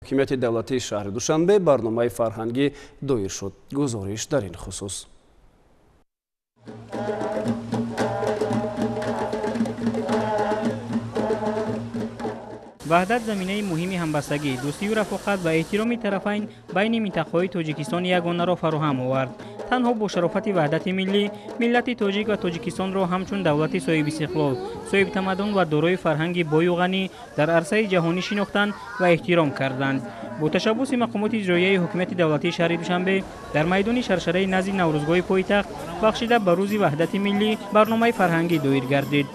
Ҳокимияти давлатии шаҳри Душанбе барномаи фарҳангӣ доир шуд. Гузориш дар ин хусус. Ваҳдат заминаи муҳими ҳамбастагӣ, дӯстию рафоқат ва эҳтироми тарафайн байни минтақаҳои Тоҷикистони ягонаро фароҳам овард. Танҳо бо шарофати ваҳдати миллӣ миллати тоҷик ва Тоҷикистонро ҳамчун давлати соҳибистиқлол, соҳибтамаддун ва дорои фарҳанги бою ғанӣ дар арсаи ҷаҳонӣ шинохтанд ва эҳтиром карданд. Бо ташаббуси мақомоти иҷроияи ҳукумати давлатии шаҳри Душанбе дар майдони шаршараи назди Наврӯзгоҳи пойтахт бахшида ба рӯзи ваҳдати миллӣ барномаи фарҳангӣ доир гардид.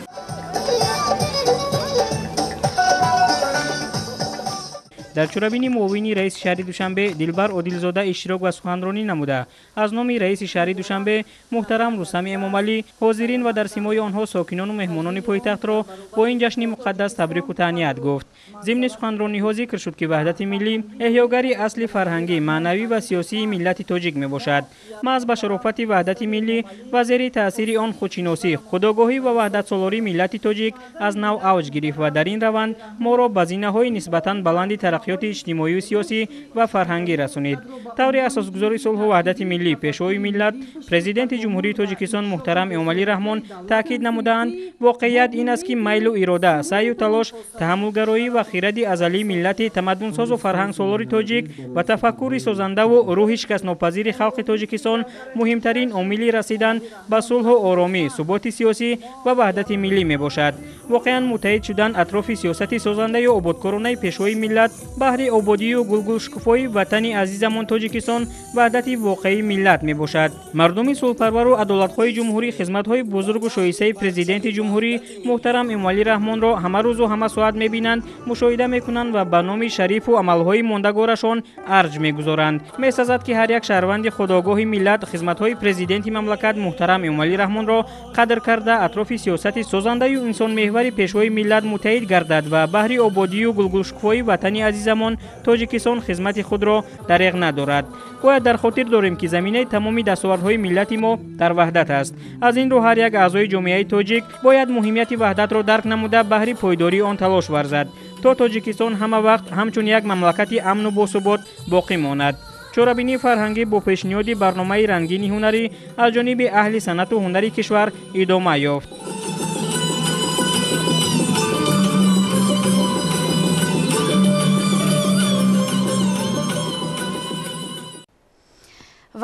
Дар чорабини муовини раиси шаҳри Душанбе Дилбар Одилзода иштирок ва суханронӣ намуда, аз номи раиси шаҳри Душанбе муҳтарам Рустами Эмомалӣ ҳозирин ва дар симои онҳо сокинону меҳмонони пойтахтро бо ин ҷашни муқаддас табрику таҳният гуфт. Зимни суханрониҳо зикр шуд, ки ваҳдати миллӣ эҳёгари асли фарҳангӣ, маънавӣ ва сиёсии миллати тоҷик мебошад. Маҳз ба шарофати ваҳдати миллӣ ва зери таъсири он худшиносӣ, худогоҳӣ ва ваҳдатсолории миллати тоҷик аз нав авҷ гирифт ва дар ин раванд моро ба зинаҳои нисбатан баланди тараққиёти иҷтимоию сиёсӣ ва фарҳангӣ расонид. Таври асосгузори сулҳу ваҳдати миллӣ, пешвои миллат, президенти Ҷумҳурии Тоҷикистон муҳтарам Эмомалӣ Раҳмон таъкид намудаанд, воқеият ин аст, ки майлу ирода, саъю талош, таҳаммулгароӣ ва хиради азалии миллати тамаддунсозу фарҳангсолори тоҷик ва тафаккури созандаву рӯҳи шикастнопазири халқи Тоҷикистон муҳимтарин омили расидан ба сулҳу оромӣ, суботи сиёсӣ ва ваҳдати миллӣ мебошад. Воқеан муттаҳид шудан атрофи сиёсати созандаю ободкоронаи пешвои миллат баҳри ободию гулгулшукуфои ватани азизамон Тоҷикистон ваҳдати воқеии миллат мебошад. Мардуми сулҳпарвару адолатхоҳи ҷумҳурӣ хизматҳои бузургу шоистаи президенти ҷумҳурӣ муҳтарам Эмомалӣ Раҳмонро ҳама рӯзу ҳама соат мебинанд, мушоҳида мекунанд ва ба номи шарифу амалҳои мондагорашон арҷ мегузоранд. Месазад, ки ҳар як шаҳрванди худогоҳи миллат хизматҳои президенти мамлакат муҳтарам Эмомалӣ Раҳмонро қадр карда, атрофи сиёсати созандаю инсонмеҳвари пешвои миллат муттаҳид гардад ва баҳри ободию гулгулшукуфои ватани азизамон Тоҷикистон хизмати худро дареғ надорад. Бояд дар хотир дорем, ки заминаи тамоми дастовардҳои миллати мо дар ваҳдат аст. Аз ин рӯ ҳар як аъзои ҷомеаи тоҷик бояд муҳимияти ваҳдатро дарк намуда, баҳри пойдории он талош варзад, то Тоҷикистон ҳама вақт ҳамчун як мамлакати амну босубот боқӣ монад. Чорабинии фарҳангӣ бо пешниҳоди барномаи рангини ҳунарӣ аз ҷониби аҳли санъату ҳунари кишвар идома ёфт.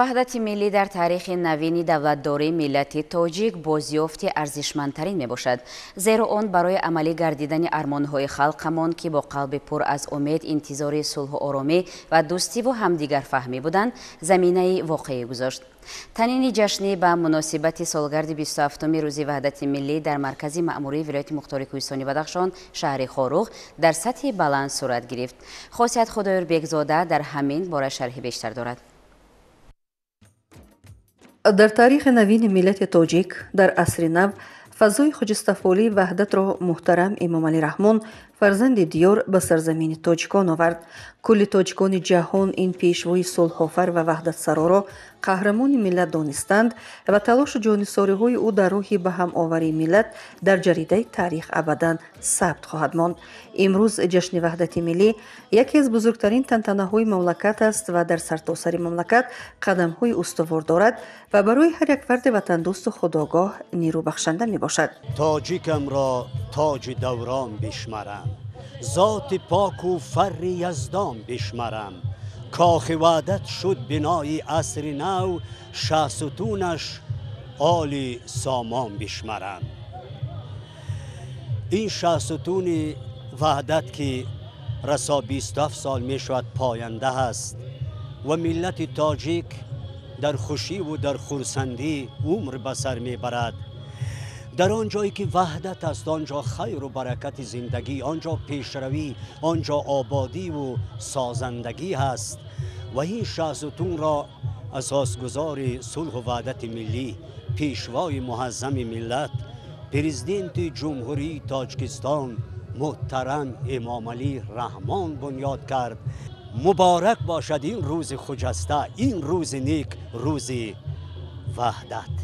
Ваҳдати миллӣ дар таърихи навини давлатдории миллати тоҷик бозёфти арзишмандтарин мебошад, зеро он барои амалӣ гардидани армонҳои халқамон, ки бо қалби пур аз умед интизори сулҳу оромӣ ва дӯстиву ҳамдигарфаҳмӣ буданд, заминаи воқеӣ гузошт. Танини ҷашнӣ ба муносибати солгарди 27-уми рӯзи ваҳдати миллӣ дар маркази маъмурии вилояти мухтори кӯҳистони Бадахшон, шаҳри Хоруғ, дар сатҳи баланд сурат гирифт. Хосият Худоёрбекзода дар ҳамин бора шарҳи бештар дорад. Дар таърихи навини миллати тоҷик дар асри нав фазои хуҷистафолии ваҳдатро муҳтарам Эмомалӣ Раҳмон, фарзанди диёр, ба сарзамини тоҷикон овард. Кулли тоҷикони ҷаҳон ин пешвои сулҳофар ва ваҳдатсароро қаҳрамони миллат донистанд ва талошу ҷонисориҳои ӯ дар роҳи ба ҳамоварии миллат дар ҷаридаи таърих абадан сабт хоҳад монд. Имрӯз ҷашни ваҳдати миллӣ яке аз бузургтарин тантанаҳои мамлакат аст ва дар сартосари мамлакат қадамҳои устувор дорад ва барои ҳар як фарди ватандӯсту худогоҳ нерӯбахшанда мебошад. Тоҷикамро тоҷи даврон бишмарам, зоти поку фарри яздон бишмарам. Кохи ваҳдат шуд бинои асри нав, шаҳсутунаш оли сомон бишмарам. Ин шаҳсутуни ваҳдат, ки расо 27 сол мешавад, поянда ҳаст ва миллати тоҷик дар хушиву дар хурсандӣ умр ба сар мебарад. Дар он ҷое ки ваҳдат аст, он ҷо хайру баракати зиндагӣ, он ҷо пешравӣ, он ҷо ободиву созандагӣ ҳаст. Ва ин шаҳсутунро асосгузори сулҳу ваҳдати миллӣ, пешвои муаззами миллат, президенти Ҷумҳурии Тоҷикистон муҳтарам Эмомалӣ Раҳмон бунёд кард. Муборак бошад ин рӯзи хуҷаста, ин рӯзи нек, рӯзи ваҳдат.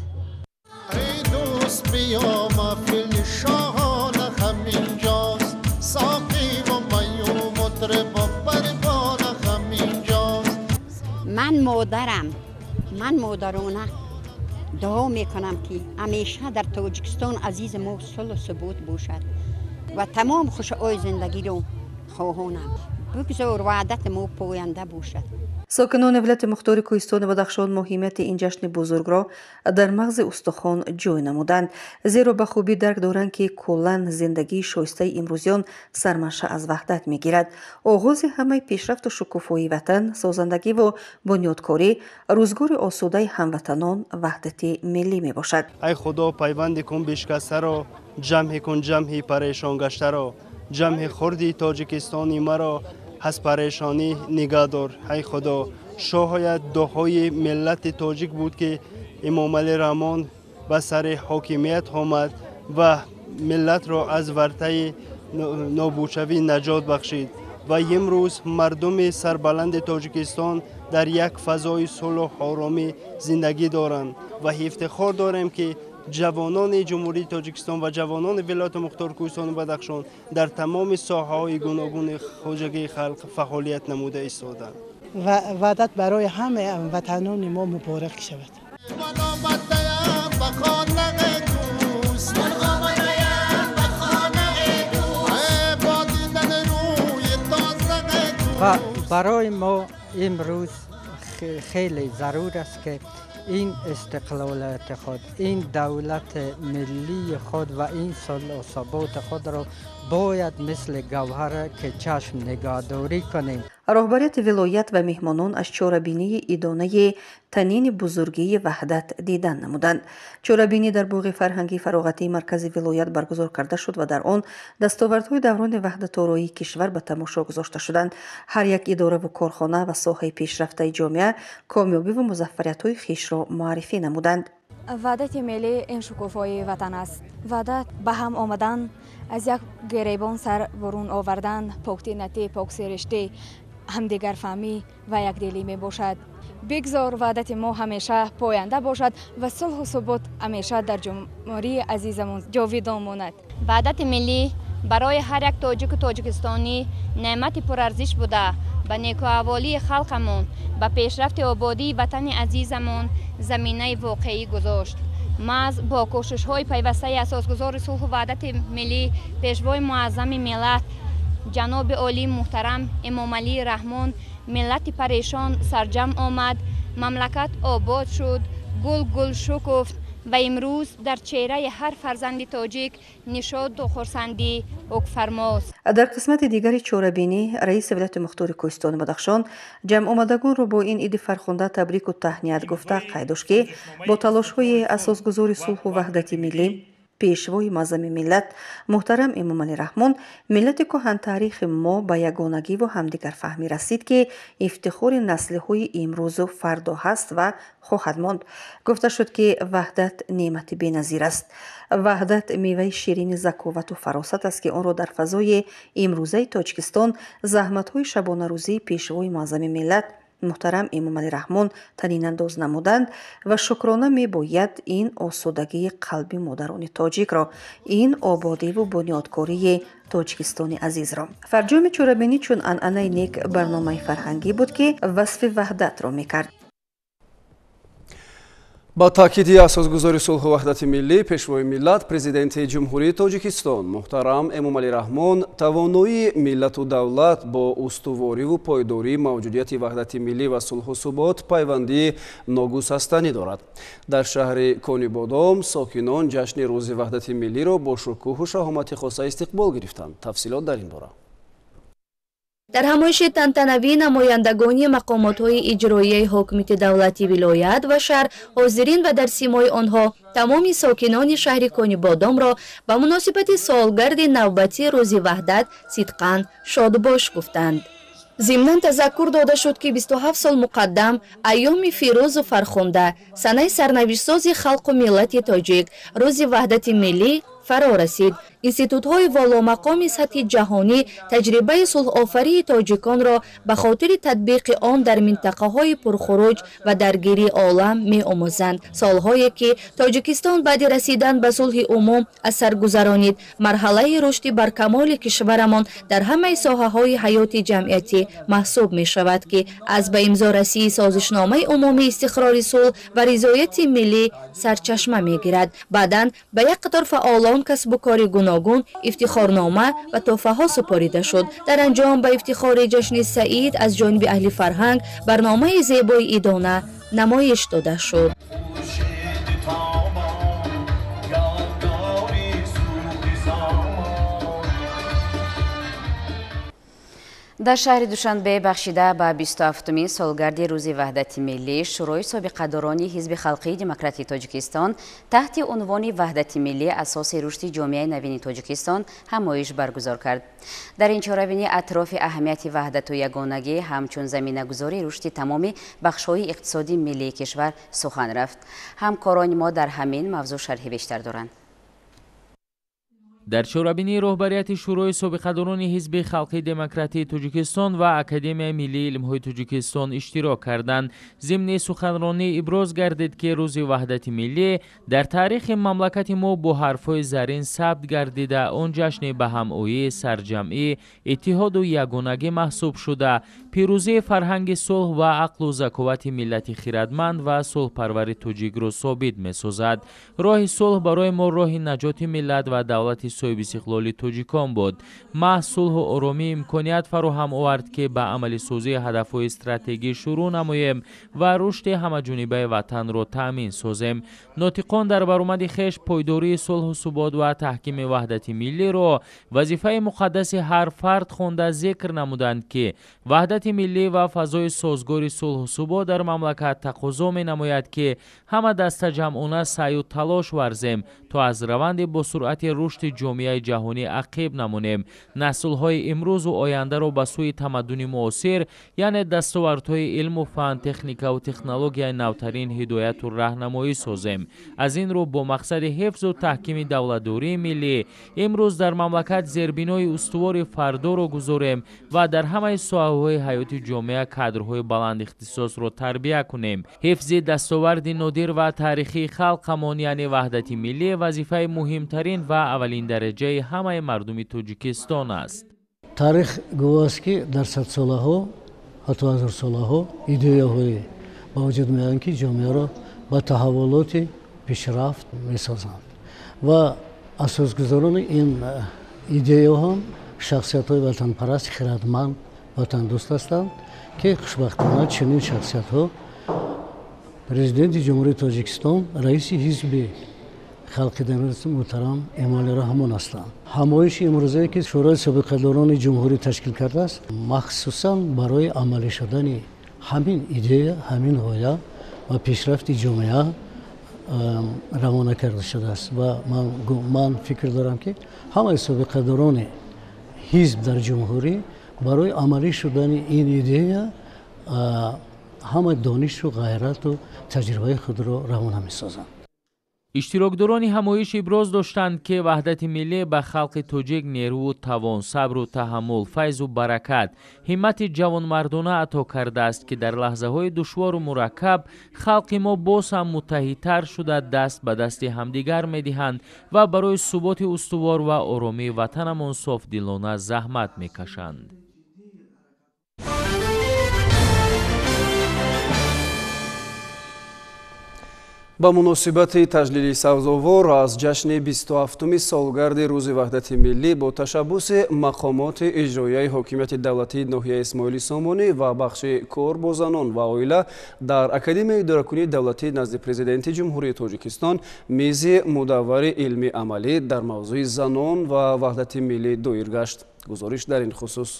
بیا محفل شاهانه همینجاست، ساقی و می و مطرب و پروانه. Модарам, ман модарона дуо мекунам, ки ҳамеша дар Тоҷикистон азизи мо сулҳу субот бошад ва тамом хушҳои зиндагиро хоҳонам. Бигзор ваҳдати мо поянда бошад. Сокинони вилояти мухтори Кӯҳистони Бадахшон муҳимияти ин ҷашни бузургро дар мағзи устухон ҷой намуданд, зеро ба хубӣ дарк доранд, ки куллан зиндагии шоистаи имрӯзиён сарманша аз ваҳдат мегирад. Оғози ҳамаи пешрафту шукуфоии ватан, созандагиву бунёдкорӣ, рӯзгори осудаи ҳамватанон ваҳдати миллӣ мебошад. Ай Худо, пайванди кун бишкастаро, ҷамъи кун ҷамъи парешонгаштаро, ҷамъи хурди Тоҷикистони маро аз парешонӣ нигаҳдор. Ай Худо, шояд дуои миллати тоҷик буд, ки Эмомалӣ Раҳмон ба сари ҳокимият омад ва миллатро аз вартаи нобудшавӣ наҷот бахшид ва имрӯз мардуми сарбаланди Тоҷикистон дар як фазои сулҳу оромӣ зиндагӣ доранд ва ифтихор дорем, ки ҷавонони Ҷумҳурии Тоҷикистон ва ҷавонони вилояти мухтори Кӯҳистони Бадахшон дар тамоми соҳаҳои гуногуни хоҷагии халқ фаъолият намуда истоданд. Ваҳдат барои ҳамаи ватанони мо муборак шавад. Ва барои мо имрӯз хеле зарур аст, ки ин истиқлолияти худ, ин давлати миллии худ ва ин сулҳу суботи худро бояд мисли гавҳар ки чашм нигоҳдорӣ кунем. Роҳбарияти вилоят ва меҳмонон аз чорабинии идонаи танини бузургии ваҳдат дидан намуданд. Чорабинӣ дар боғи фарҳангии фароғатии маркази вилоят баргузор карда шуд ва дар он дастовардҳои даврони ваҳдатороии кишвар ба тамошо гузошта шуданд. Ҳар як идораву корхона ва соҳаи пешрафтаи ҷомеа комёбиву музаффариятҳои хешро муаррифӣ намуданд. Ваҳдати миллӣ ин шукуфоии ватан аст. Ваҳдат ба ҳам омадан, аз як гиребон сар бурун овардан, поктинатӣ, поксириштӣ, ҳамдигарфаҳмӣ ва якдилӣ мебошад. Бигзор ваҳдати мо ҳамеша поянда бошад ва сулҳу субот ҳамеша дар ҷумҳурии азизамон ҷовидон монад. Ваҳдати миллӣ барои ҳар як тоҷику тоҷикистонӣ неъмати пурарзиш буда, ба некуаҳволии халқамон, ба пешрафти ободии ватани азизамон заминаи воқеӣ гузошт. Маҳз бо кӯшишҳои пайвастаи асосгузори сулҳу ваҳдати миллӣ, пешвои муаззами миллат, ҷаноби олии муҳтарам Эмомалӣ Раҳмон, миллати парешон сарҷамъ омад, мамлакат обод шуд, гул гул шукуфт ва имрӯз дар чеҳраи ҳар фарзанди тоҷик нишоду хурсандӣ ҳукмфармост. Дар қисмати дигари чорабинӣ раиси вилояти мухтори Кӯҳистони Бадахшон ҷамъомадагонро бо ин иди фархунда табрику таҳният гуфта, қайд дошт, ки бо талошҳои асосгузори сулҳу ваҳдати миллӣ, пешвои муаззами миллат муҳтарам Эмомалӣ Раҳмон, миллати кӯҳантаърихи мо ба ягонагиву ҳамдигарфаҳмӣ расид, ки ифтихори наслҳои имрӯзу фардо ҳаст ва хоҳад монд. Гуфта шуд, ки ваҳдат неъмати беназир аст. Ваҳдат меваи ширини заковату фаросат аст, ки онро дар фазои имрӯзаи Тоҷикистон заҳматҳои шабонарӯзии пешвои муаззами миллат муҳтарам Эмомалӣ Раҳмон танинандоз намуданд ва шукрона мебояд ин осудагии қалби модарони тоҷикро, ин ободиву бунёдкории Тоҷикистони азизро. Фарҷоми чорабинӣ чун анъанаи нек барномаи фарҳангӣ буд, ки васфи ваҳдатро мекард. Ба таъкиди асосгузори сулҳу ваҳдати миллӣ, пешвои миллат, президенти Ҷумҳурии Тоҷикистон муҳтарам Эмомалӣ Раҳмон, тавоноии миллату давлат бо устувориву пойдории мавҷудияти ваҳдати миллӣ ва сулҳу субот пайвандии ногусастанӣ дорад. Дар шаҳри Конибодом сокинон ҷашни рӯзи ваҳдати миллиро бо шукӯҳу шаҳомати хоса истиқбол гирифтанд. Тафсилот дар ин бора. Дар ҳамоиши тантанавӣ намояндагони мақомотҳои иҷроияи ҳокимияти давлати вилоят ва шаҳр, ҳозирин ва дар симои онҳо тамоми сокинони шаҳри Конибодомро ба муносибати солгарди навбатии рӯзи ваҳдат сидқан шодбош гуфтанд. Зимнан тазаккур дода шуд, ки 27 сол муқаддам айёми фирӯзу фархунда, санаи сарнавиштсози халқу миллати тоҷик, рӯзи ваҳдати миллӣ фаро расид. Институтҳои воломақоми сатҳи ҷаҳонӣ таҷрибаи сулҳофарии тоҷиконро ба хотири татбиқи он дар минтақаҳои пурхуруҷ ва даргирии олам меомӯзанд. Солҳое ки Тоҷикистон баъди расидан ба сулҳи умум аз сар гузаронид, марҳалаи рушди баркамоли кишварамон дар ҳамаи соҳаҳои ҳаёти ҷамъиятӣ маҳсуб мешавад, ки аз ба имзо расии созишномаи умумии истиқрори сулҳ ва ризояти миллӣ сарчашма мегирад. Баъдан ба як қатор фаъолон касбу кори гуногун ифтихорнома ва тӯҳфаҳо супорида шуд. Дар анҷом ба ифтихори ҷашни саид аз ҷониби аҳли фарҳанг барномаи зебои идона намоиш дода шуд. Дар шаҳри Душанбе бахшида ба 27-умин солгарди рӯзи ваҳдати миллӣ Шӯрои собиқадорони Ҳизби халқии демократии Тоҷикистон таҳти унвони «Ваҳдати миллӣ асоси рушди ҷомеаи навини Тоҷикистон» ҳамоиш баргузор кард. Дар ин чорабинӣ атрофи аҳамияти ваҳдату ягонагӣ ҳамчун заминагузори рушди тамоми бахшҳои иқтисодии миллии кишвар сухан рафт. Ҳамкорони мо дар ҳамин мавзӯъ шарҳи бештар доранд. Дар чорабинии роҳбарияти Шӯрои собиқадорони Ҳизби халқии демократии Тоҷикистон ва Академияи миллии илмҳои Тоҷикистон иштирок карданд. Зимни суханронӣ иброз гардид, ки рӯзи ваҳдати миллӣ дар таърихи мамлакати мо бо ҳарфҳои зарин сабт гардида, он ҷашни ба ҳамоӣ, сарҷамъӣ, иттиҳоду ягонагӣ маҳсуб шуда, пирӯзии фарҳанги сулҳ ва ақлу заковати миллати хирадманд ва сулҳпарвари тоҷикро собит месозад. Роҳи сулҳ барои мо роҳи наҷоти миллат ва давлати соҳибистиқлоли тоҷикон буд. Маҳз сулҳу оромӣ имконият фароҳам овард, ки ба амалисозии ҳадафҳои стратегӣ шурӯъ намоем ва рушди ҳамаҷонибаи ватанро таъмин созем. Нотиқон дар баромади хеш пойдории сулҳу субот ва таҳкими ваҳдати миллиро вазифаи муқаддаси ҳар фард хонда зикр намуданд, ки ваҳдати миллӣ ва фазои созгори сулҳу субот дар мамлакат тақозо менамояд, ки ҳама дастаҷамъона саъю талош варзем, то аз раванди бо суръати рушди ҷомеаи ҷаҳонӣ ақиб намонем, наслҳои имрӯзу ояндаро ба сӯи тамаддуни муосир, яъне дастовардҳои илму фан, техникаву технологияи навтарин ҳидояту раҳнамоӣ созем. Аз ин рӯ бо мақсади ҳифзу таҳкими давлатдории миллӣ имрӯз дар мамлакат зербинои устувори фардоро гузорем ва дар ҳамаи соҳаҳои ҳаёти ҷомеа кадрҳои баландихтисосро тарбия кунем. Ҳифзи дастоварди нодир ва таърихии халқамон, яъне ваҳдати миллӣ, вазифаи муҳимтарин ва аввалин дараҷаи ҳамаи мардуми Тоҷикистон аст. Таърих гувоҳ аст, ки дар садсолаҳо, ҳатто ҳазорсолаҳо идеяҳое ба вуҷуд меоянд, ки ҷомеаро ба таҳаввулоти пешрафт месозанд ва асосгузорони ин идеяҳо шахсиятҳои ватанпараст, хирадманд, ватандӯст ҳастанд, ки хушбахтона чунин шахсиятҳо Президенти Ҷумҳурии Тоҷикистон, раиси Ҳизби халқи демократии муҳтарам Эмомалӣ Раҳмон ҳастанд. Ҳамоиши имрӯзае, ки Шӯрои собиқадорони ҷумҳурӣ ташкил кардааст, махсусан барои амалӣ шудани ҳамин идея, ҳамин ғоя ва пешрафти ҷомеа равона карда шудааст ва ман фикр дорам, ки ҳамаи собиқадорони ҳизб дар ҷумҳурӣ барои амалӣ шудани ин идея ҳама донишу ғайрату таҷрибаи худро равона месозанд. Иштирокдорони ҳамоиш иброз доштанд, ки ваҳдати миллӣ ба халқи тоҷик нерӯву тавон, сабру таҳаммул, файзу баракат, ҳиммати ҷавонмардона ато кардааст, ки дар лаҳзаҳои душвору мураккаб халқи мо боз ҳам муттаҳидтар шуда даст ба дасти ҳамдигар медиҳанд ва барои суботи устувор ва оромии ватанамон софдилона заҳмат мекашанд. Ба муносибати таҷлили савзовор аз ҷашни 27-уми солгарди рӯзи ваҳдати миллӣ бо ташаббуси мақомоти иҷроияи ҳокимияти давлатии ноҳияи Исмоили Сомонӣ ва бахши кор бо занон ва оила дар Академияи идоракунии давлатӣ назди Президенти Ҷумҳурии Тоҷикистон мизи мудаввари илмӣ амалӣ дар мавзӯи занон ва ваҳдати миллӣ доир гашт. Гузориш дар ин хусус.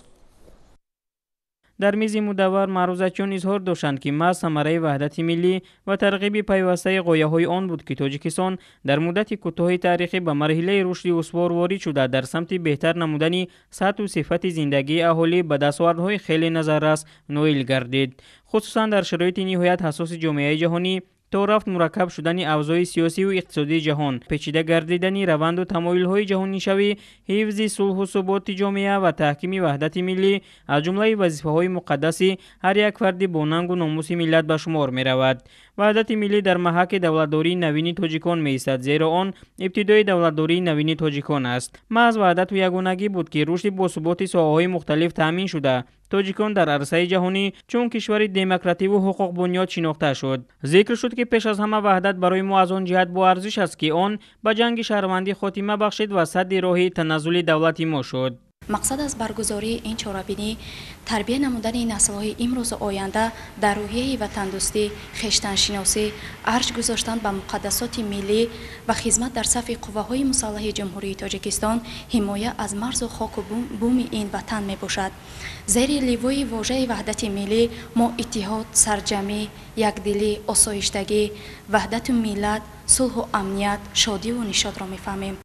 Дар мизи мудаввар маърузачиён изҳор доштанд, ки маҳз самараи ваҳдати миллӣ ва тарғиби пайвастаи ғояҳои он буд, ки Тоҷикистон дар муддати кӯтоҳи таърихӣ ба марҳилаи рушди устувор ворид шуда, дар самти беҳтар намудани сатҳу сифати зиндагии аҳолӣ ба дастовардҳои хеле назаррас ноил гардид. Хусусан дар шароити ниҳоят ҳассоси ҷомеаи ҷаҳонӣ, То рафт мураккаб шудани авзои сиёсиву иқтисодии ҷаҳон, печида гардидани раванду тамоюлҳои ҷаҳонишавӣ, ҳифзи сулҳу суботи ҷомеа ва таҳкими ваҳдати миллӣ аз ҷумлаи вазифаҳои муқаддаси ҳар як фарди бо нангу номуси миллат ба шумор меравад. Ваҳдати миллӣ дар маҳаки давлатдории навини тоҷикон меистад, зеро он ибтидои давлатдории навини тоҷикон аст. Маҳз ваҳдату ягонагӣ буд, ки рушди босуботи соҳаҳои мухталиф таъмин шуда, тоҷикон дар арсаи ҷаҳонӣ чун кишвари демокративу ҳуқуқбунёд шинохта шуд. Зикр шуд, ки пеш аз ҳама ваҳдат барои мо аз он ҷиҳат боарзиш аст, ки он ба ҷанги шаҳрвандӣ хотима бахшид ва садди роҳи таназзули давлати мо шуд. Мақсад аз баргузории ин чорабинӣ тарбия намудани наслҳои имрӯзу оянда дар рӯҳияи ватандӯстӣ, хештаншиносӣ, арҷ гузоштан ба муқаддасоти миллӣ ва хизмат дар сафи қувваҳои мусаллаҳи Ҷумҳурии Тоҷикистон, ҳимоя аз марзу хоку буми ин ватан мебошад. Зери ливои вожаи ваҳдати миллӣ мо иттиҳод, сарҷамӣ, якдилӣ, осоиштагӣ, ваҳдату миллат, сулҳу амният, шодиву нишодро мефаҳмем.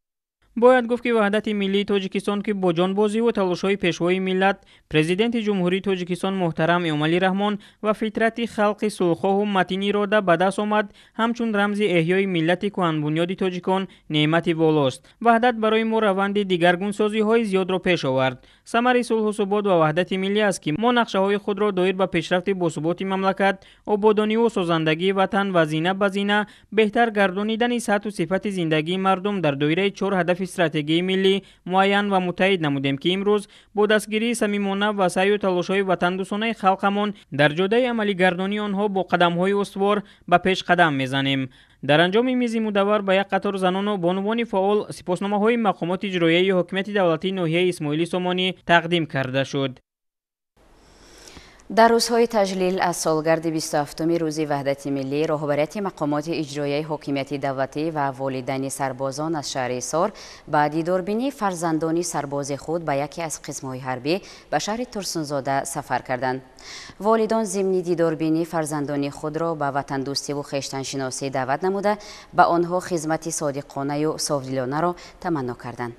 Бояд гуфт, ки ваҳдати миллии Тоҷикистон, ки бо ҷонбозиву талошҳои пешвои миллат, Президенти Ҷумҳурии Тоҷикистон муҳтарам Эмомалӣ Раҳмон ва фитрати халқи сулҳхоҳу матини ирода ба даст омад, ҳамчун рамзи эҳёи миллати кӯҳанбунёди тоҷикон неъмати волост. Ваҳдат барои мо раванди дигаргунсозиҳои зиёдро пеш овард. Самари сулҳу субот ва ваҳдати миллӣ аст, ки мо нақшаҳои худро доир ба пешрафти босуботи мамлакат, ободониву созандагии ватан ва зина ба зина беҳтар гардонидани сатҳу сифати зиндагии мардум дар доираи чор ҳадафи стратегии миллӣ муайян ва муттаҳид намудем, ки имрӯз бо дастгирии самимона ва саъю талошҳои ватандӯстонаи халқамон дар ҷодаи амалигардонии онҳо бо қадамҳои устувор ба пеш қадам мезанем. Дар анҷоми мизи мудаввар ба як қатор занону бонувони фаъол сипосномаҳои мақомоти иҷроияи ҳокимияти давлатии ноҳияи Исмоили Сомонӣ тақдим карда шуд. Дар рӯзҳои таҷлил аз солгарди 27-уми рӯзи ваҳдати миллӣ роҳбарияти мақомоти иҷроияи ҳокимияти давлатӣ ва волидайни сарбозон аз шаҳри Ҳисор ба дидорбинии фарзандони сарбози худ ба яке аз қисмҳои ҳарбӣ ба шаҳри Турсунзода сафар карданд. Волидон зимни дидорбинӣ фарзандони худро ба ватандӯстиву хештаншиносӣ даъват намуда, ба онҳо хизмати содиқонаю софдилонаро таманно карданд.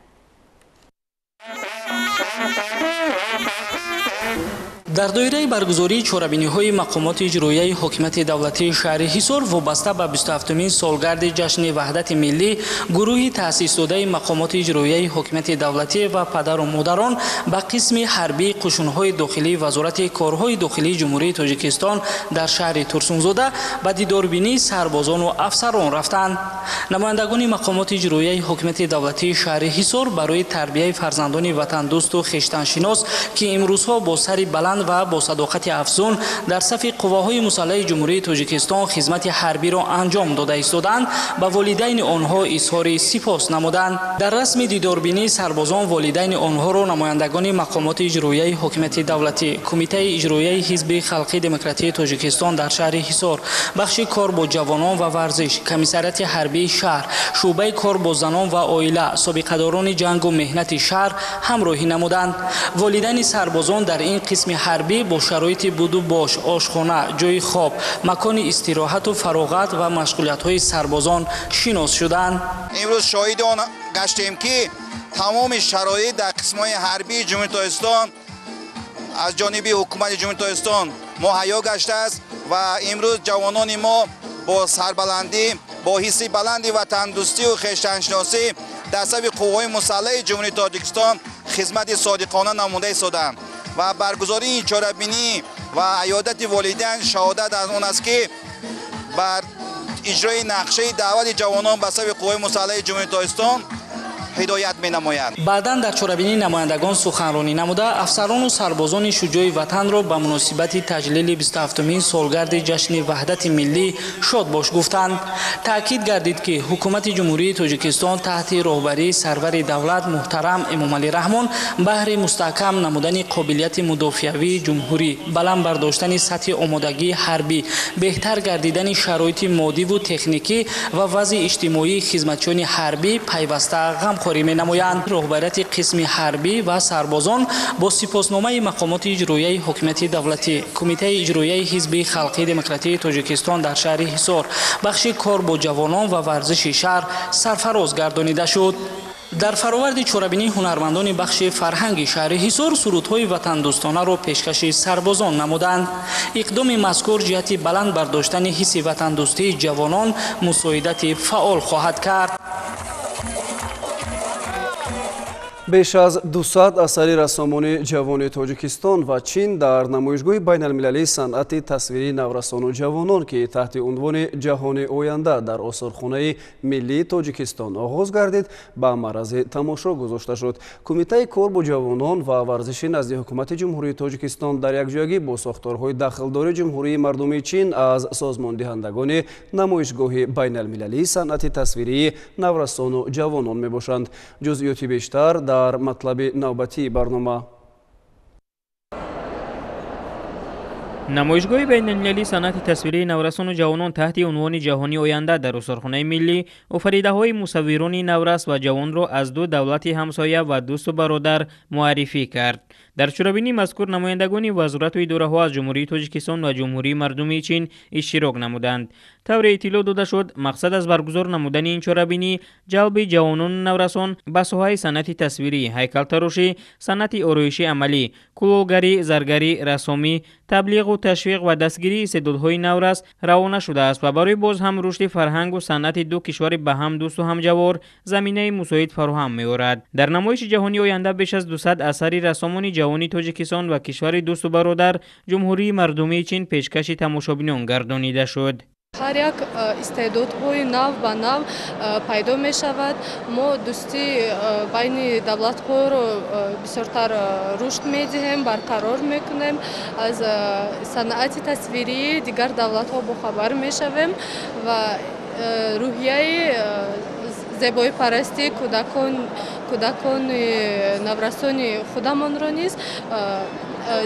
Дар доираи баргузории чорабиниҳои мақомоти иҷроияи ҳокимияти давлатии шаҳри Ҳисор вобаста ба 27-умин солгарди ҷашни ваҳдати миллӣ гурӯҳи таъсисдодаи мақомоти иҷроияи ҳокимияти давлатӣ ва падару модарон ба қисми ҳарбии қушунҳои дохилии Вазорати корҳои дохилии Ҷумҳурии Тоҷикистон дар шаҳри Турсунзода ба дидорбинии сарбозону афсарон рафтанд. Намояндагони мақомоти иҷроияи ҳокимияти давлатии шаҳри Ҳисор барои тарбияи фарзандони ватандӯсту хештаншинос, ки имрӯзҳо бо сари баланд ва бо садоқати афзун дар сафи қувваҳои мусаллаҳи Ҷумҳурии Тоҷикистон хизмати ҳарбиро анҷом дода истоданд, ба волидайни онҳо изҳори сипос намуданд. Дар расми дидорбинии сарбозон волидайни онҳоро намояндагони мақомоти иҷроияи ҳокимияти давлатӣ, Кумитаи иҷроияи Ҳизби халқии демократии Тоҷикистон дар шаҳри Ҳисор, бахши кор бо ҷавонон ва варзиш, комиссариати ҳарбии шаҳр, шӯъбаи кор бо занон ва оила, собиқадорони ҷангу меҳнати шаҳр ҳамроҳӣ намуданд. Волидайни сарбозон дар ин қисми ҳарбӣ бо шароити буду бош, ошхона, ҷойи хоб, макони истироҳату фароғат ва машғулиятҳои сарбозон шинос шуданд. Имрӯз шоҳиди он гаштем, ки тамоми шароит дар қисмҳои ҳарбии Ҷумҳурии Тоҷикистон аз ҷониби ҳукумати Ҷумҳурии Тоҷикистон муҳайё гаштааст ва имрӯз ҷавонони мо бо сарбаландӣ, бо ҳисси баланди ватандӯстию хештаншиносӣ дар сафи қувваҳои мусаллаҳи Ҷумҳурии Тоҷикистон хизмати содиқона намуда истодаанд ва баргузории ин чорабинӣ ва аёдати волидайн шаҳодат аз он аст, ки бар иҷрои нақшаи даъвати ҷавонон ба сафи қувваҳои мусаллаҳи Ҷумҳурии Тоҷикистон ҳидоят менамояд. Баъдан дар чорабинии намояндагон суханронӣ намуда, афсарону сарбозони шуҷои ватанро ба муносибати таҷлили 27-умин солгарди ҷашни ваҳдати миллӣ шодбош гуфтанд. Таъкид гардид, ки ҳукумати Ҷумҳурии Тоҷикистон таҳти роҳбарии сарвари давлат муҳтарам Эмомалӣ Раҳмон баҳри мустаҳкам намудани қобилияти мудофиавии ҷумҳурӣ, баланд бардоштани сатҳи омодагии ҳарбӣ, беҳтар гардидани шароити моддиву техникӣ ва вазъи иҷтимоии хизматчиёни ҳарбӣ пайваста ғамхорӣ менамоянд. Роҳбарияти қисми ҳарбӣ ва сарбозон бо сипосномаи мақомоти иҷроияи ҳокимияти давлатӣ, Кумитаи иҷроияи Ҳизби халқии демократии Тоҷикистон дар шаҳри Ҳисор, бахши кор бо ҷавонон ва варзиши шаҳр сарфароз гардонида шуд. Дар фароварди чорабинии ҳунармандони бахши фарҳанги шаҳри Ҳисор сурудҳои ватандӯстонаро пешкаши сарбозон намуданд. Иқдоми мазкур ҷиҳати баланд бардоштани ҳисси ватандӯстии ҷавонон мусоидати фаъол хоҳад кард. Беш аз 200 асари рассомони ҷавони Тоҷикистон ва Чин дар намоишгоҳи байналмилалии санъати тасвирии наврасону ҷавонон, ки таҳти унвони «Ҷаҳони оянда» дар осорхонаи миллии Тоҷикистон оғоз гардид, ба маърази тамошо гузошта шуд. Кумитаи кор бо ҷавонон ва варзиши назди ҳукумати Ҷумҳурии Тоҷикистон дар якҷоягӣ бо сохторҳои дахлдори Ҷумҳурии Мардумии Чин аз созмондиҳандагони намоишгоҳи байналмилалии санъати тасвирии наврасону ҷавонон мебошанд. Ҷузъиёти бештар дар матлаби навбатии барнома. Намоишгоҳи байналмилалии санъати тасвирии наврасону ҷавонон таҳти унвони «Ҷаҳони оянда» дар осорхонаи миллӣ офаридаҳои мусаввирони наврас ва ҷавонро аз ду давлати ҳамсоя ва дӯсту бародар муаррифӣ кард. Дар чорабинии мазкур намояндагони вазорату идораҳо аз Ҷумҳурии Тоҷикистон ва Ҷумҳурии Мардумии Чин иштирок намуданд. Тавре иттилоъ дода шуд, мақсад аз баргузор намудани ин чорабинӣ ҷалби ҷавонону наврасон ба соҳаи санъати тасвирӣ, ҳайкалтарошӣ, санъати ороиши амалӣ, кулолгарӣ, заргарӣ, рассомӣ, таблиғу ташвиқ ва дастгирии истеъдодҳои наврас равона шудааст ва барои боз ҳам рушди фарҳангу санъати ду кишвари ба ҳам дӯсту ҳамҷавор заминаи мусоид фароҳам меорад. Дар намоиши ҷаҳони оянда беш аз 200 асари рассомони ҷавони Тоҷикистон ва кишвари дӯсту бародар Ҷумҳурии Мардумии Чин пешкаши тамошобинон гардонида шуд. Ҳар як истеъдодҳои нав ба нав пайдо мешавад. Мо дӯстии байни давлатҳоро бисёртар рушд медиҳем, барқарор мекунем. Аз санъати тасвирии дигар давлатҳо бохабар мешавем ва рӯҳияи зебоипарастии кӯдакони наврасони худамонро низ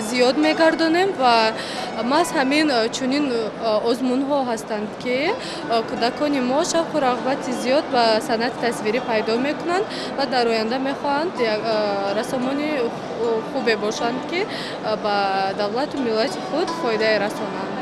зиёд мегардонем ва маҳз ҳамин чунин озмунҳо ҳастанд, ки кӯдакони мо шавқу рағбати зиёд ба санъати тасвирӣ пайдо мекунанд ва дар оянда мехоҳанд рассомони хубе бошанд, ки ба давлату миллати худ фоидае расонанд.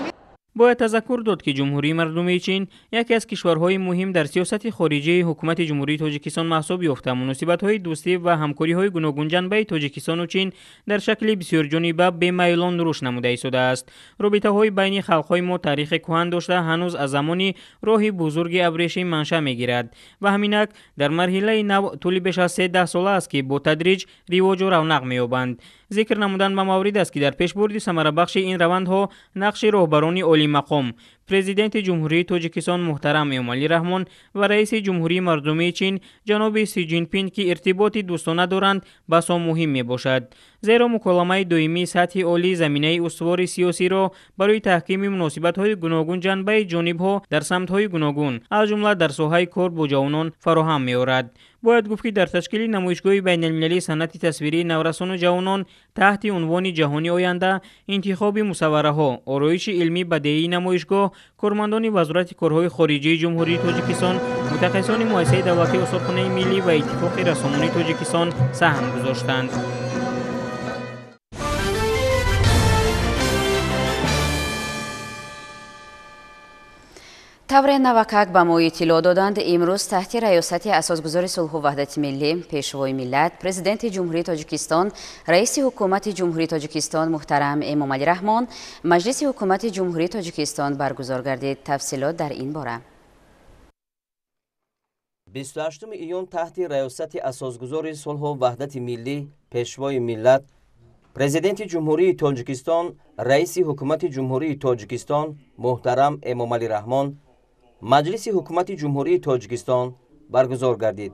Бояд тазаккур дод, ки Ҷумҳурии Мардумии Чин яке аз кишварҳои муҳим дар сиёсати хориҷии ҳукумати Ҷумҳурии Тоҷикистон маҳсуб ёфта, муносибатҳои дӯстӣ ва ҳамкориҳои гуногунҷанбаи Тоҷикистону Чин дар шакли бисёрҷониба бемайлон рушд намуда истодааст. Робитаҳои байни халқҳои мо таърихи кӯҳан дошта, ҳанӯз аз замони роҳи бузурги абрешим маншаъ мегирад ва ҳаминак дар марҳилаи нав тӯли беш аз 13 сола аст, ки бо тадриҷ ривоҷу равнақ меёбанд. Зикр намудан ба маврид аст, ки дар пешбурди самарабахши ин равандҳо нақши роҳбарони олимақом, Президенти Ҷумҳурии Тоҷикистон муҳтарам Эмомалӣ Раҳмон ва раиси Ҷумҳурии Мардумии Чин ҷаноби Си Ҷинпин, ки иртиботи дӯстона доранд, басо муҳим мебошад. Зеро муколамаи доимии сатҳи олӣ заминаи устувори сиёсиро барои таҳкими муносибатҳои гуногунҷанбаи ҷонибҳо дар самтҳои гуногун, аз ҷумла дар соҳаи кор бо ҷавонон фароҳам меорад. Бояд гуфт, ки дар ташкили намоишгоҳи байналмилалии санъати тасвирии наврасону ҷавонон таҳти унвони «Ҷаҳони оянда», интихоби мусаввараҳо, ороиши илмӣ бадеии намоишгоҳ, кормандони Вазорати корҳои хориҷии Ҷумҳурии Тоҷикистон, мутахассисони муассисаи давлатии осорхонаи миллӣ ва Иттифоқи рассомони Тоҷикистон саҳм гузоштанд. Тавре навакак ба мо иттилоъ доданд, имрӯз таҳти раёсати асосгузори сулҳу ваҳдати миллӣ, Пешвои миллат, Президенти Ҷумҳурии Тоҷикистон, раиси ҳукумати Ҷумҳурии Тоҷикистон муҳтарам Эмомалӣ Раҳмон Маҷлиси ҳукумати Ҷумҳурии Тоҷикистон баргузор гардид. Тафсилот дар ин бора. 28 июн таҳти раёсати асосгузори сулҳу ваҳдати миллӣ, Пешвои миллат, Президенти Ҷумҳурии Тоҷикистон, раиси ҳукумати Ҷумҳурии Тоҷикистон муҳтарам Эмомалӣ Раҳмон Маҷлиси ҳукумати Ҷумҳурии Тоҷикистон баргузор гардид.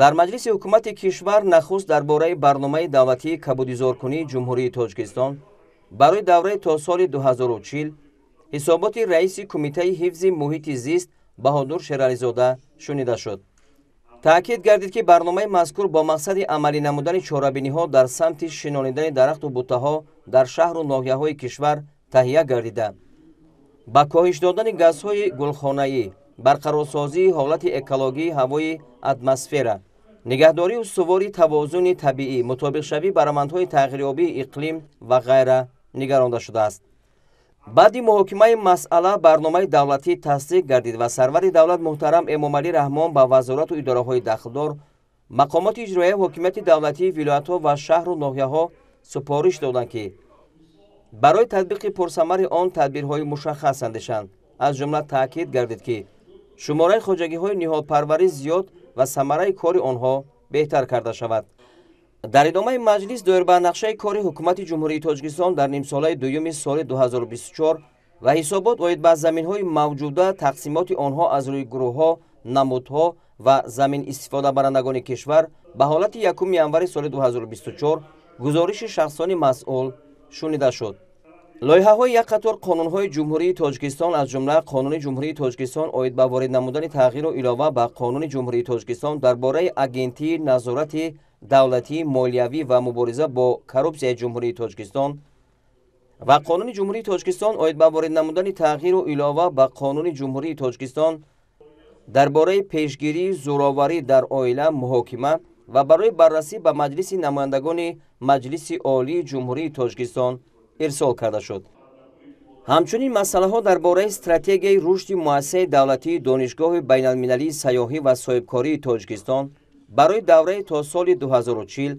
Дар Маҷлиси ҳукумати кишвар нахуст дар бораи барномаи давлатии кабудизоркунии Ҷумҳурии Тоҷикистон барои давраи то соли 2040 ҳисоботи раиси Кумитаи ҳифзи муҳити зист Баҳодур Шерализода шунида шуд. Таъкид гардид, ки барномаи мазкур бо мақсади амалӣ намудани чорабиниҳо дар самти шинонидани дарахту буттаҳо дар шаҳру ноҳияҳои кишвар таҳия гардида, ба коҳиш додани газҳои гулхонаӣ, барқарорсозии ҳолати экологии ҳавои атмосфера, нигаҳдорию сувори тавозуни табиӣ, мутобиқшавӣ ба равандҳои тағйирёбии иқлим ва ғайра нигаронда шудааст. Баъди муҳокимаи масъала барномаи давлатӣ тасдиқ гардид ва сарвари давлат муҳтарам Эмомалӣ Раҳмон ба вазорату идораҳои дахлдор, мақомоти иҷроияи ҳокимияти давлатии вилоятҳо ва шаҳру ноҳияҳо супориш доданд, ки барои татбиқи пурсамари он тадбирҳои мушаххас андешанд. Аз ҷумла таъкид гардид, ки шумораи хоҷагиҳои ниҳолпарварӣ зиёд ва самараи кори онҳо беҳтар карда шавад. Дар идомаи маҷлис доир ба нақшаи кори Ҳукумати Ҷумҳурии Тоҷикистон дар нимсолаи дуюми соли 2024 ва ҳисобот оид ба заминҳои мавҷуда, тақсимоти онҳо аз рӯи гурӯҳҳо, намудҳо ва замин истифодабарандагони кишвар ба ҳолати 1 январи соли 2024 гузориши шахсони масъул шунида шуд. Лоиҳаҳои як қатор қонунҳои Ҷумҳурии Тоҷикистон, аз ҷумла Қонуни Ҷумҳурии Тоҷикистон оид ба ворид намудани тағйиру илова ба Қонуни Ҷумҳурии Тоҷикистон дар бораи Агентии назорати давлатии молиявӣ ва мубориза бо коррупсияи Ҷумҳурии Тоҷикистон ва Қонуни Ҷумҳурии Тоҷикистон оид ба ворид намудани тағйиру илова ба Қонуни Ҷумҳурии Тоҷикистон дар бораи пешгирии зӯроварӣ дар оила муҳокима ва барои баррасӣ ба Маҷлиси намояндагони Маҷлиси Олии Ҷумҳурии Тоҷикистон ирсол карда шуд. Ҳамчунин масъалаҳо дар бораи стратегияи рушди муассисаи давлатии Донишгоҳи байналмилалии сайёҳӣ ва соҳибкории Тоҷикистон барои давраи то соли 2040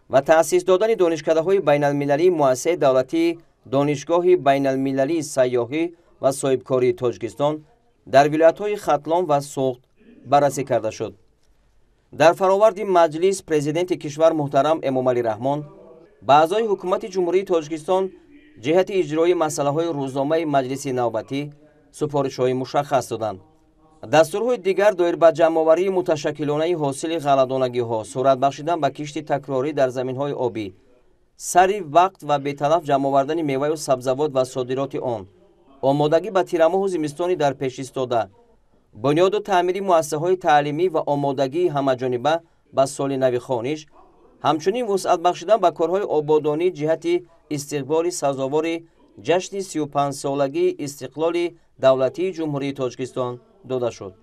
ва таъсис додани донишкадаҳои байналмилалии муассисаи давлатии Донишгоҳи байналмилалии сайёҳӣ ва соҳибкории Тоҷикистон дар вилоятҳои Хатлон ва Суғд баррасӣ карда шуд. Дар фароварди маҷлис президенти кишвар муҳтарам Эмомалӣ Раҳмон ба аъзои Ҳукумати Ҷумҳурии Тоҷикистон ҷиҳати иҷрои масъалаҳои рӯзномаи маҷлиси навбатӣ супоришҳои мушаххас доданд. Дастурҳои дигар доир ба ҷамъоварии муташаккилонаи ҳосили ғалладонагиҳо, суръат бахшидан ба кишти такрорӣ дар заминҳои обӣ, сари вақт ва беталаф ҷамъовардани меваю сабзавот ва содироти он, омодагӣ ба тирамоҳу зимистони дар пеш истода, бунёду таъмири муассисаҳои таълимӣ ва омодагии ҳамаҷониба ба соли нави хониш, ҳамчунин вусъат бахшидан ба корҳои ободонӣ ҷиҳати истиқболи сазовори ҷашни 35-солагии истиқлоли давлатии Ҷумҳурии Тоҷикистон дода шуд.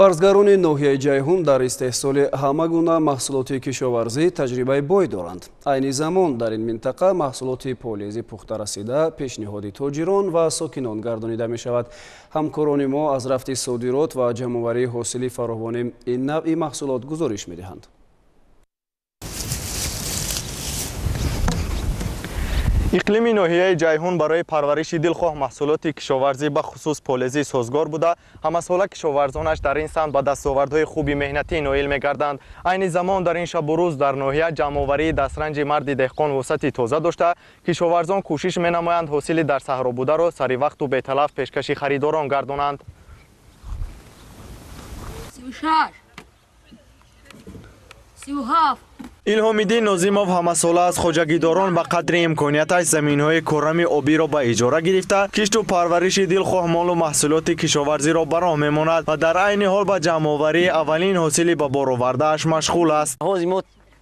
Барзгарони ноҳияи Ҷайҳун дар истеҳсоли ҳама гуна маҳсулоти кишоварзӣ таҷрибаи бой доранд. Айни замон дар ин минтақа маҳсулоти полези пухта расида пешниҳоди тоҷирон ва сокинон гардонида мешавад. Ҳамкорони мо аз рафти содирот ва ҷамъоварии ҳосили фаровони ин навъи маҳсулот гузориш медиҳанд. Иқлими ноҳияи Ҷайҳун барои парвариши дилхоҳ маҳсулоти кишоварзӣ ба хусус полезӣ созгор буда, ҳамасола кишоварзонаш дар ин самт ба дастовардҳои хуби меҳнатӣ ноил мегарданд. Айни замон дар ин шабу рӯз дар ноҳия ҷамъоварии дастранҷи марди деҳқон вусъати тоза дошта, кишоварзон кӯшиш менамоянд ҳосили дар саҳро бударо сари вақту беталаф пешкаши харидорон гардонанд. 36 37 Илҳомиддин Нозимов ҳамасола аз хоҷагидорон ба қадри имконияташ заминҳои корами обиро ба иҷора гирифта, кишту парвариши дилхоҳ молу маҳсулоти кишоварзиро ба роҳ мемонад ва дар айни ҳол ба ҷамъоварии аввалин ҳосили ба бор овардааш машғул аст. Ҳозир мо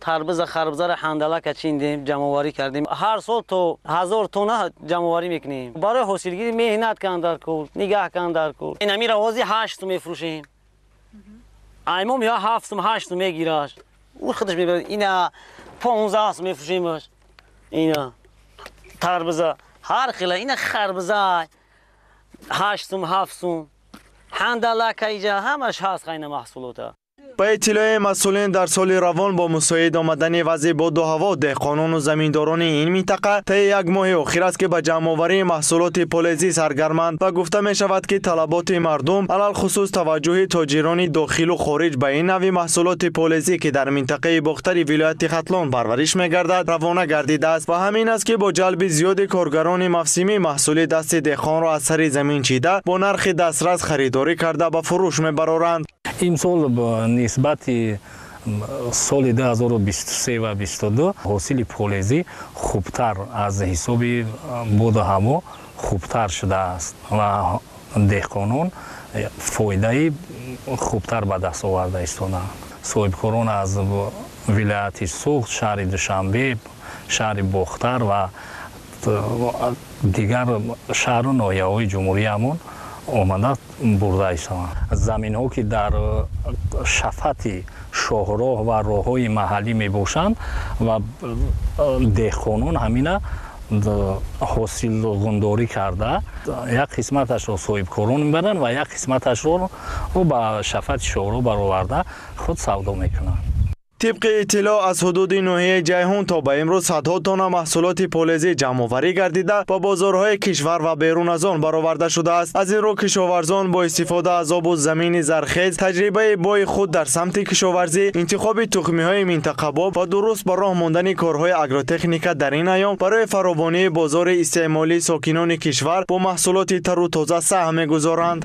тарбиза, харбизаро ҳандалака чиндем, ҷамъоварӣ кардем. Ҳар сол то 1000 тонна ҷамъоварӣ мекунем. Барои ҳосилгирӣ меҳнат кан дар кор, нигаҳ кан дар кор. Инамиро ҳозир 8 сум мефурӯшем. Аймом ё 7 сум, 8 сум мегираш. У худаш мебарад. Ина 15 сум мефурӯшемаш. Ина тарбиза ҳар хела, ина харбиза 8 сум, 7 сум. Ҳандалака иҷа ҳамаш ҳаст ина маҳсулота. Ба иттилои масъулин дар соли равон бо мусоид омадани вазъи боду ҳаво деҳқонону заминдорони ин минтақа таи як моҳи охир аст ки ба ҷамъоварии маҳсулоти полезӣ саргарманд ва гуфта мешавад ки талаботи мардум алалхусус таваҷҷӯҳи тоҷирони дохилу хориҷ ба ин навъи маҳсулоти полезӣ ки дар минтақаи бохтари вилояти Хатлон парвариш мегардад равона гардидааст ва ҳамин аст ки бо ҷалби зиёди коргарони мавсимӣ маҳсули дасти деҳқонро аз сари замин чида бо нархи дастрас харидорӣ карда ба фурӯш мебароранд. Имсол нисбати соли 2023 ва 22 ҳосили полезӣ хубтар аз ҳисоби боду ҳаво хубтар шудааст ва деҳқонон фоидаи хубтар ба даст оварда истодаанд. Соҳибкорон аз вилояти Суғд, шаҳри Душанбе, шаҳри Бохтар ва дигар шаҳру ноҳияҳои ҷумҳуриямон омада бурда истодаанд. Заминҳо ки дар шафати шоҳроҳ ва роҳҳои маҳаллӣ мебошанд ва деҳқонон ҳамина ҳосилғундорӣ карда як қисматашро соҳибкорон мебаранд ва як қисматашро ба шафати шоҳроҳ бароварда худ савдо мекунанд. Тибқи иттилоъ аз ҳудуди ноҳияи Ҷайҳун то ба имрӯз садҳо тонна маҳсулоти полезӣ ҷамъоварӣ гардида ба бозорҳои кишвар ва берун аз он бароварда шудааст. Аз ин рӯ кишоварзон бо истифода аз обу замини зархез, таҷрибаи бои худ дар самти кишоварзӣ, интихоби тухмиҳои минтақабоб ва дуруст ба роҳ мондани корҳои агротехника дар ин айём барои фаровонии бозори истеъмолии сокинони кишвар бо маҳсулоти тару тоза саҳм мегузоранд.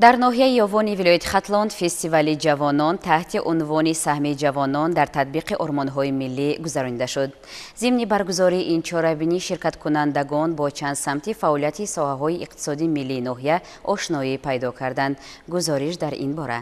Дар ноҳияи Ёвони вилояти Хатлон фестивали ҷавонон таҳти унвони саҳми ҷавонон дар татбиқи ормонҳои миллӣ гузаронида шуд. Зимни баргузории ин чорабинӣ ширкаткунандагон бо чанд самти фаъолияти соҳаҳои иқтисодии миллии ноҳия ошноӣ пайдо карданд. Гузориш дар ин бора.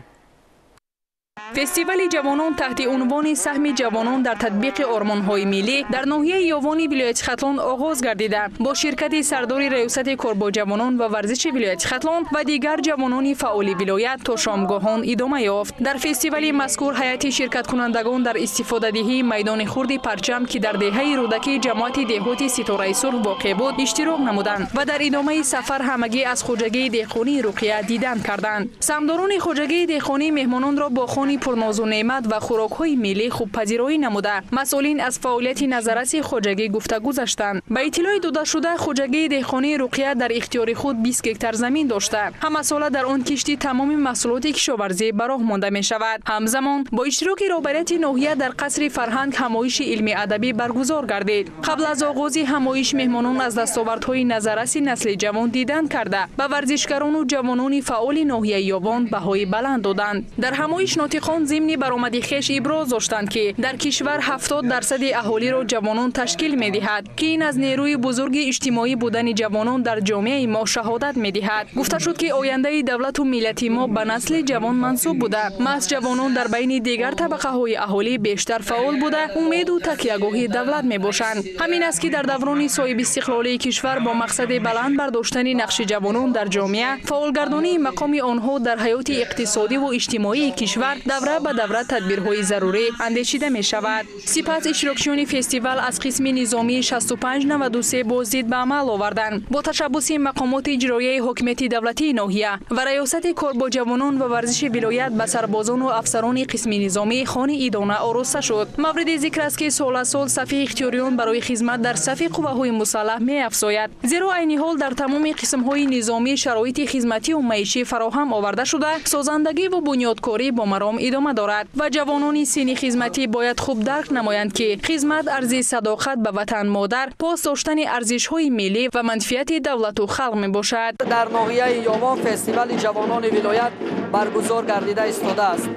Фестивали ҷавонон таҳти унвони саҳми ҷавонон дар татбиқи ормонҳои миллӣ дар ноҳияи Ёвони вилояти Хатлон оғоз гардида бо ширкати сардори раёсати кор бо ҷавонон ва варзиши вилояти Хатлон ва дигар ҷавонони фаъоли вилоят то шомгоҳон идома ёфт. Дар фестивали мазкур ҳайати ширкаткунандагон дар истифодадиҳии майдони хурди парчам, ки дар деҳаи Рӯдакӣ ҷамоати деҳоти Ситораи Сурх воқеъ буд, иштирок намуданд ва дар идомаи сафар ҳамагӣ аз хоҷагии деҳқонии Руқия дидан карданд. Саҳмдорони хоҷагии деҳқонӣ меҳмононро бо хони пурнозу неъмат ва хӯрокҳои миллӣ хубпазироӣ намуда. Масъулин аз фаъолияти назарраси хоҷагӣ гуфта гузаштанд. Ба иттилои додашуда, хоҷагии деҳқонии Руқия дар ихтиёри худ 20 гектар замин дошта, ҳамасола дар он кишти тамоми маҳсулоти кишоварзӣ ба роҳ монда мешавад. Ҳамзамон бо иштироки роҳбарияти ноҳия дар қасри фарҳанг ҳамоиши илми адабӣ баргузор гардид. Қабл аз оғози ҳамоиш меҳмонон аз дастовардҳои назарраси насли ҷавон дидан карда, ба варзишгарону ҷавонони фаъоли ноҳияи Ёвон баҳои баланд доданд. Дар ҳамоиш нотиқон зимни баромади хеш иброз доштанд, ки дар кишвар 70% аҳолиро ҷавонон ташкил медиҳад, ки ин аз нерӯи бузурги иҷтимоӣ будани ҷавонон дар ҷомеаи мо шаҳодат медиҳад. Гуфта шуд, ки ояндаи давлату миллати мо ба насли ҷавон мансуб буда, маҳз ҷавонон дар байни дигар табақаҳои аҳолӣ бештар фаъол буда, умеду такягоҳи давлат мебошанд. Ҳамин аст, ки дар даврони соҳибистиқлолии кишвар бо мақсади баланд бардоштани нақши ҷавонон дар ҷомеа, фаъолгардонии мақоми онҳо дар ҳаёти иқтисодиву иҷтимоии кишвар давра ба давра тадбирҳои зарурӣ андешида мешавад. Сипас иштирокчиёни фестивал аз қисми низомии 6593 боздид ба амал оварданд. Бо ташаббуси мақомоти иҷроияи ҳокимияти давлатии ноҳия ва раёсати кор бо ҷавонон ва варзиши вилоят ба сарбозону афсарони қисми низомӣ хони идона ороста шуд. Мавриди зикр аст, ки сол аз сол сафи ихтиёриён барои хизмат дар сафи қувваҳои мусаллаҳ меафзояд, зеро айни ҳол дар тамоми қисмҳои низомӣ шароити хизмативу маишӣ фароҳам оварда шуда, созандагиву бунёдкорӣ бо маром идома дорад ва ҷавонони синни хизматӣ бояд хуб дарк намоянд, ки хизмат арзи садоқат ба ватан модар, пос доштани арзишҳои миллӣ ва манфиати давлату халқ мебошад. Дар ноҳияи Ёвон фестивали ҷавонони вилоят баргузор гардида истодааст.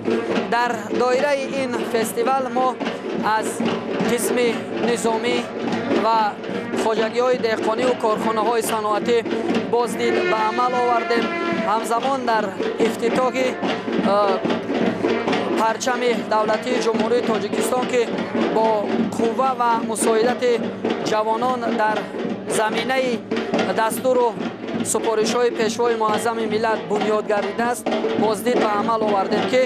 Дар доираи ин фестивал мо аз қисми низомӣ ва хоҷагиҳои деҳқониву корхонаҳои саноатӣ боздид ба амал овардем. Ҳамзамон дар ифтитоҳи парчами давлатии Ҷумҳурии Тоҷикистон, ки бо қувва ва мусоидати ҷавонон дар заминаи дастуру супоришҳои пешвои муаззами миллат бунёд гардидааст, боздид ба амал овардем, ки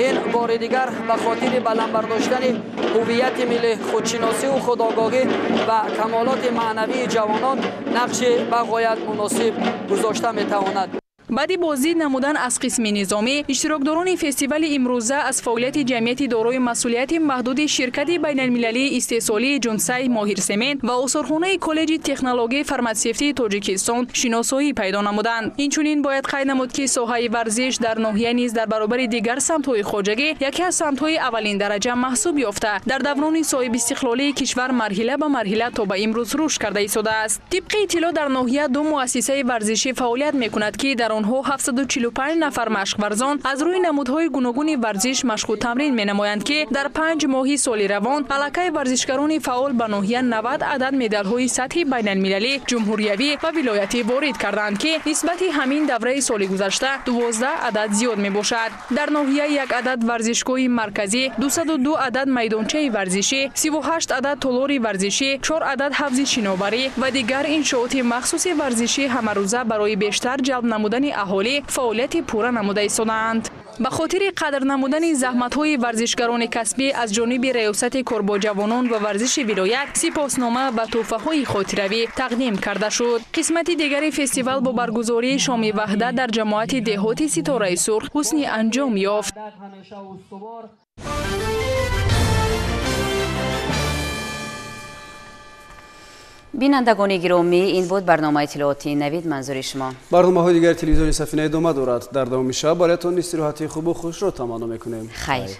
ин бори дигар ба хотири баланд бардоштани ҳуввияти миллӣ, худшиносиву худогоҳӣ ва камолоти маънавии ҷавонон нақши бағоят муносиб гузошта метавонад. Баъди боздид намудан аз қисми низомӣ, иштирокдорони фестивали имрӯза аз фаъолияти ҷамъияти дорои масъулияти маҳдуди ширкати байналмилалии истеҳсолии Ҷунсай Моҳирсемент ва осорхонаи коллеҷи технологияи фарматсевтии Тоҷикистон шиносоӣ пайдо намуданд. Инчунин бояд қайд намуд, ки соҳаи варзиш дар ноҳия низ дар баробари дигар самтҳои хоҷагӣ яке аз самтҳои аввалин дараҷа маҳсуб ёфта, дар даврони соҳибистиқлолии кишвар марҳила ба марҳила то ба имрӯз рушд карда истодааст. Тибқи иттилоъ, дар ноҳия ду муассисаи варзишӣ фаъолият мекунад, ки дар онҳо 745 нафар машқварзон аз рӯи намудҳои гуногуни варзиш машқу тамрин менамоянд, ки дар 5 моҳи соли равон аллакай варзишгарони фаъол ба ноҳия 90 адад медалҳои сатҳи байналмилалӣ, ҷумҳуриявӣ ва вилоятӣ ворид карданд, ки нисбати ҳамин давраи соли гузашта 12 адад зиёд мебошад. Дар ноҳия 1 адад варзишгоҳи марказӣ, 202 адад майдончаи варзишӣ, 38 адад толори варзишӣ, 4 адад ҳавзи шиноварӣ ва дигар иншооти махсуси варзишӣ ҳамарӯза барои бештар ҷалб намудани аҳолӣ фаъолияти пурра намуда истодаанд. Ба хотири қадр намудани заҳматҳои варзишгарони касбӣ аз ҷониби Раёсати кор бо ҷавонон ва варзиши вилоят сипоснома ва тӯҳфаҳои хотиравӣ тақдим карда шуд. Қисмати дигари фестивал бо баргузории шоми ваҳдат дар ҷамоати деҳоти Ситораи Сурх ҳусни анҷом ёфт. Бинандагони гиромӣ, ин буд барномаи иттилоотии Навид манзури шумо. Барномаҳои дигари телевизиони Сафина идома дорад. Дар давоми шаб бароятон истироҳати хубу хушро таманно мекунем. Хайр.